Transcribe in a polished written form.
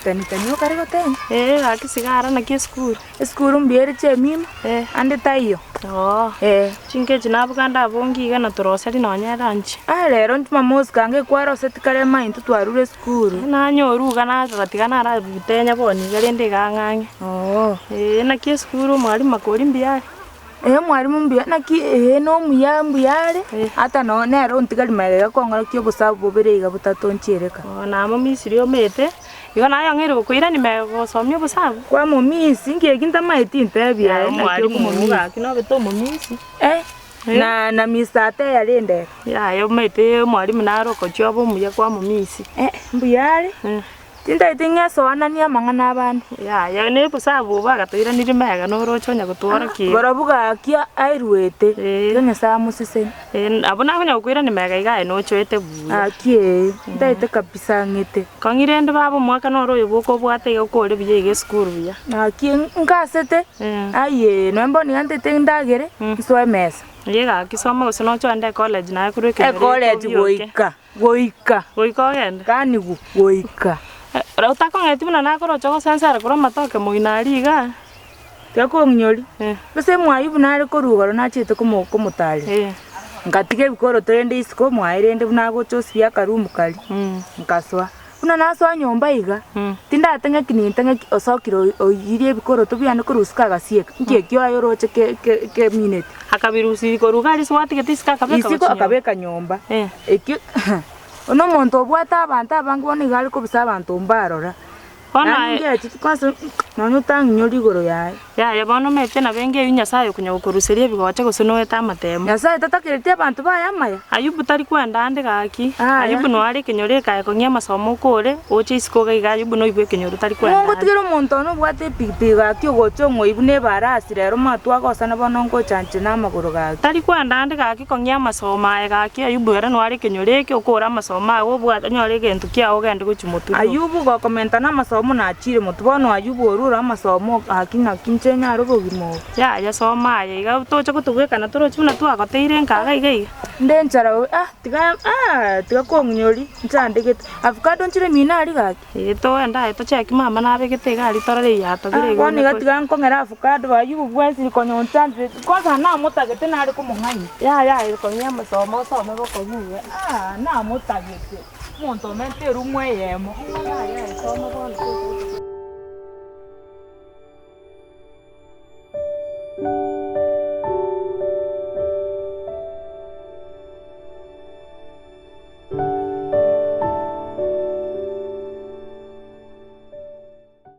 Teni teni okare gotenya. Ee gaki sigara naki esukuru. Esukuru mbuya ere chiemimo, Eh. ande taiyo. Oo. Eh. Chinka echi naboka ndabonge iga na toroseri nonya eranchi. Ah rero jumamosi kange kwaroseti kare ma intwe twarure esukuru. Nanyorwa iga narora tiga narabutenya bono iga rende iga ang'ang'e. Oo. Ee naki esukuru omwalimu akori mbuya are? Ee omwalimu mbuya naki ee nomuya mbuya are, Eh. ata noo nere ontigari magega iga kong'orokia obosabu bobere iga botatonchiereka. Oo namomisiri omanyete, igo naye ong'eire gokoirania magega gosomia obosabu. Kwamomisi, nki eki ntamaeti ntebie aye naki Omwalimu okomomisi. gaki nobete omomisi. Eh, na na Mister Ateya rende ere. Yaya omanyete omwalimu nare okochia obe omuya kwamomisi. Eh, mbuya are. Tintageti ng'esoananie amang'ana abande. Yaya, nebosabu obo agatoiranirie magega noroche onya gotworokia. Barabwo gaki airuete, Ee. tiga Nyasae amosesenie. Ee, abwo nakonya gokoirania magega iga aye nochoete buya. Gaki ee, ntagete kabisa ng'ete. Kong'i rende baba omwaka noro oyo bwokobwata iga okore buya iga esukuru buya. Gaki nkasete, Ee. ayee, nonya bono iga ntagete ndagere, nsoe emesa. Eye gaki soma gose noche ogende ecollege naye korwa ekenyoro eke Ecollege obioke. goika. Goika. Goika ogende. Kanigwe goika. Otakong'eti buna nakoroche ogosensera korwa amatoke moino aria igaa. Tiga kong'inyori. Eh. Gose mwayi buna are korwa igoro nachete komo komotaria. Eh. Nkatiga ebikoroto rende isiko mwaye rende buna agocha osibia akarumu karia. Nkasoa. Buna nasoa nyomba iga, tindateng'eki ninteng'eki osokire oiyirie ebikoroto biane korwa isiko agasieka. Nki ekio aye oroche ke ke kemineti? Akabirusia korwa iga aria ase gwatigete isiko akabeka Isiko gochia nyomba. akabeka nyomba. Eh. Ekio buna omonto obwate abanto abange bono iga are kobisa abanto mbarora. Bono Naende aye. ngechi kwanza nonya otang'inyori igoro yaye. Yaya bono omanyete nabo enga eyio Nyasaye okonya gokoruseria ebigocha gose noete amatemo. Nyasaye tatakereti abanto baye amaya? Ayubu tari kwenda ande gaki. Aya. Ayubu noare ekenyoro ekaye kong'ia amasomo okore, oche isiko iga iga Ayubu noigwe ekenyoro tari kwenda ande. Mongotigera omonto one obwate epigipigi gaki ogocha ong'oigwa na ebarasi rero matwagosana bono ngocha inche namagoro gaki. Tari kwenda ande gaki kong'ia amasomo aye gaki Ayubu ere noare ekenyoro eke okore amasomo ago obwate onyore egento kiago ogende gochia motwe. Ayubu gokomenta namasomo nachire motwe bono Ayubu orure amasomo gaki naki inche nyare obogima obo. Yaya soma aye iga toche gotobwekana toroche buna twagoteire nka iga iga iga. Inde nchara bobe ah tiga ah tiga kong'inyori nchandegete avocado nchire mino aria gaki. Ee togende aye tocheki mama nabegete iga aria torore eyatobire Ah iga bono iga onye tiga nkong'ere avocado Ayubu bwensi konya onchandire kwanza namotagete nare komong'aina. Yaya aye kong'ia amasomo osome bokong'u iga. Ah namotagete. Omonto omente erumu eyemo. Yaya soma bono.